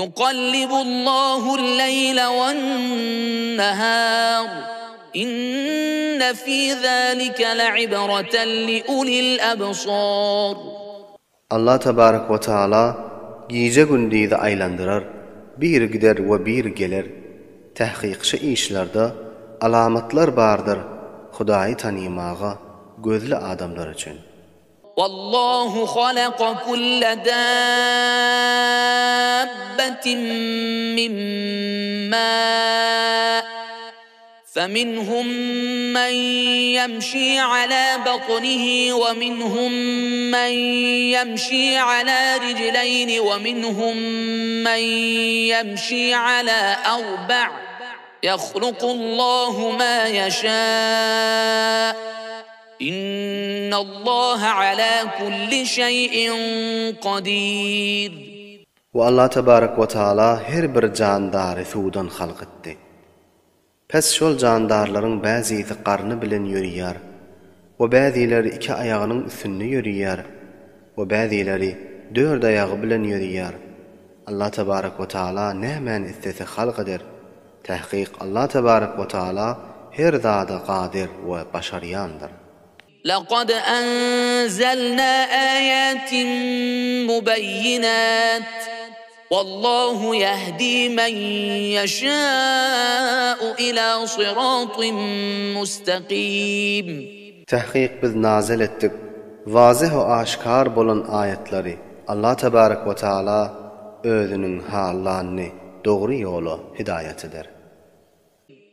Ýukallibullahu-l-leýle wen-nehâr, inne fî zâlike le'ibreten li-ulil-ebsâr. Allah tebarek we taala gije-gündizi aýlandyrar, biri gider we biri geler. Tahkyk şu işlerde alamatlar bardyr Hudaýy tanymaga gözli adamlar üçin. Wallahu halaka kulle dabbetin min ma feminhum men ýemşi ala batnihi we minhum men ýemşi ala rijleýni we minhum men ýemşi ala arba ýahlukullahu ma ýeşâ. Innallaha ala kulli şeý'in kadir. We Allah tebarek we taala her bir jandary suwdan halk etdi. Pes şol jandarlaryň bäzisi garny bilen ýöriýär we bäzileri iki aýagynyň üstünde ýöriýär we bäzileri dört aýagy bilen ýöriýär. Allah tebarek we taala nämäni islese halk eder. Tahkyk Allah tebarek we taala her zada gadyr we başarýandyr. Lekad enzelna aýatin mubeýinat, Wallahu ýehdi men ýeşâ'u ilâ syratyn mustakîm. Tahkyk biz nazyl etdik wazyh we aşkar bolan aýatlary Allah tebarek we taala özüniň hallanyny dogry ýola hidaýat eder.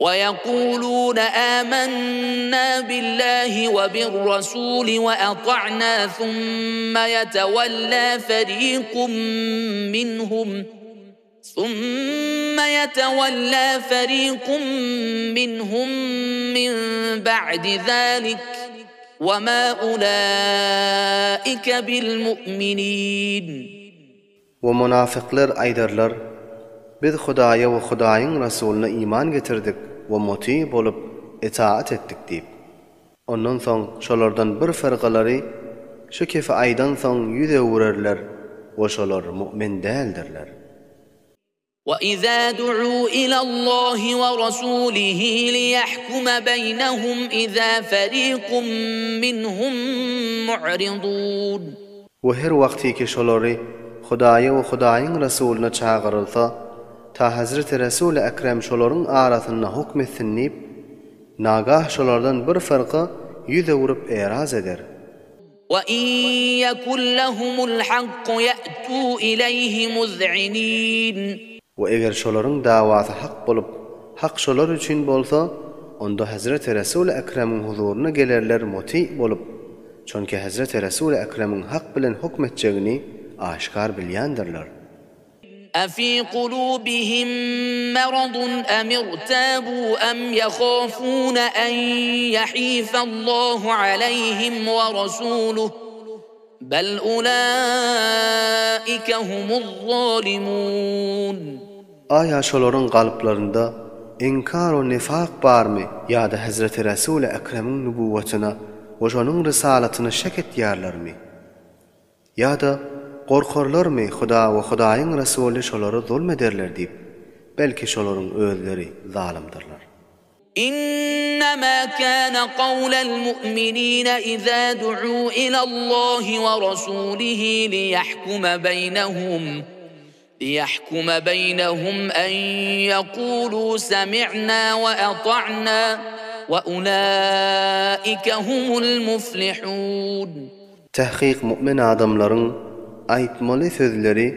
Weýekulune âmennâ billâhi we birrasûli we ata'nâ thumma ýetewellâ ferîkum minhum thumma ýetewellâ ferîkum minhum min ba'di zâlik we mâ ulâike bilmu'minîn. We munafyklar aýdarlar, Biz Hudaýa we Hudaýyň Resulyna iman getirdik we muty bolup, itaat etdik diýip. Ondan soň şolardan bir fyrkalary şu kefi aýdan soň ýüz öwürerler we şolar mu'min däldirler. وَإِذَا دُعُوا إِلَى اللَّهِ وَرَسُولِهِ لِيَحْكُمَ بَيْنَهُمْ إِذَا فَرِيقٌ مِّنْهُم مُّعْرِضُونَ. We her wagtyky şolary Hudaýa we Hudaýyň Resulyna çagyrylsa, ta Hezreti Resuly Ekrem şolaryň arasynda hukm etsin diýip, nagah şolardan bir fyrka ýüz öwrüp eraz eder. وَإِن يَكُن لَّهُمُ الْحَقُّ يَأْتُوا إِلَيْهِ مُذْعِنِينَ. We eger şolaryň dawasy hak bolup, hak şolar üçin bolsa, onda Hezreti Resuly Ekremiň huzuryna gelerler muty bolup, Çünki Hezreti Resuly Ekremiň hak bilen hukm etjegini aşgär bilýändirler. Efi kulubihim meradun em irtabu em yehafune en yehifallahu aleyhim we rasuluh bel ulaike humuz-zalimun. Aýa şolaryň kalplarynda inkar we nifak barmy ýa-da Hezreti Resuly Ekremiň nübuwwatyna we şonuň rysalatyna şek etýärlermi? Ýa-da gorkarlarmy Huda we Hudaýyň Resuly şolara zulm ederler diýip, belki şolaryň özleri zalymdyrlar. Innemâ kâne kavlel mu'minîne izâ du'û ilallâhi ve rasûlihi liyahkume beynehum liyahkume beynehum en yekûlû semi'nâ ve ata'nâ ve ulâike humul muflihûn. Tahkyk mu'min adamlaryň aýtmaly sözleri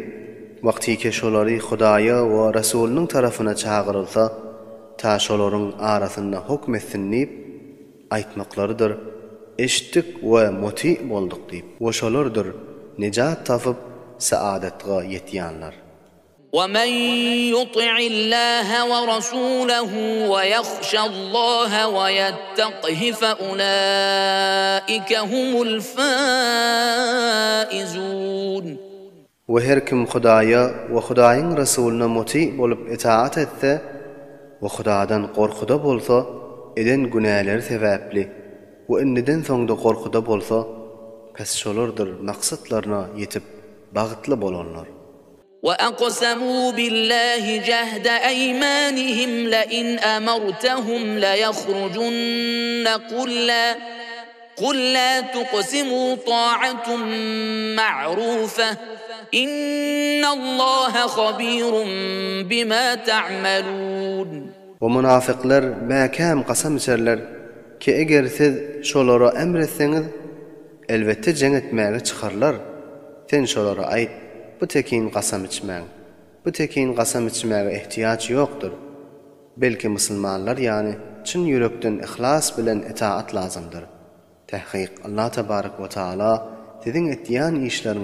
wagtyke şolary Hudaýa we Resulynyň tarapyna çagyrylsa, ta şolaryň arasynda hukm etsin diýip, aýtmaklarydyr, Eşitdik we muty bolduk diýip. We şolardyr nejat tapyp saadatga ýetýänler. وَمَن يُطِعِ اللَّهَ وَرَسُولَهُ وَيَخْشَ اللَّهَ وَيَتَّقْهِ فَأُولَٰئِكَ هُمُ الْفَائِزُونَ. We her kim Hudaýa we Hudaýyň Resulyna muty bolup itaat etse we Hudadan gorkuda bolsa, eden günäleri sebäpli we indiden soň-da gorkuda bolsa, pes şolardyr maksatlaryna ýetip bagtly bolanlar. وأقسموا بالله جهد أيمانهم لئن أمرتهم ليخرجن قل لا قل لا تقسموا طاعة معروفة إن الله خبير بما تعملون. We mynafyklar mäkäm kasam içerler ki eger siz şolara emr etseňiz, elbetde jeň etmäge çykarlar. Sen şolara aýt, bu tekin kasam içmäň. Bu tekin kasam içmäge ehtiýaç ýokdur. Belki musulmanlar ýany çyn ýürekden yhlas bilen etaat lazymdyr. Tahkyk Allah tebarek we taala siziň etýän işleriňizi.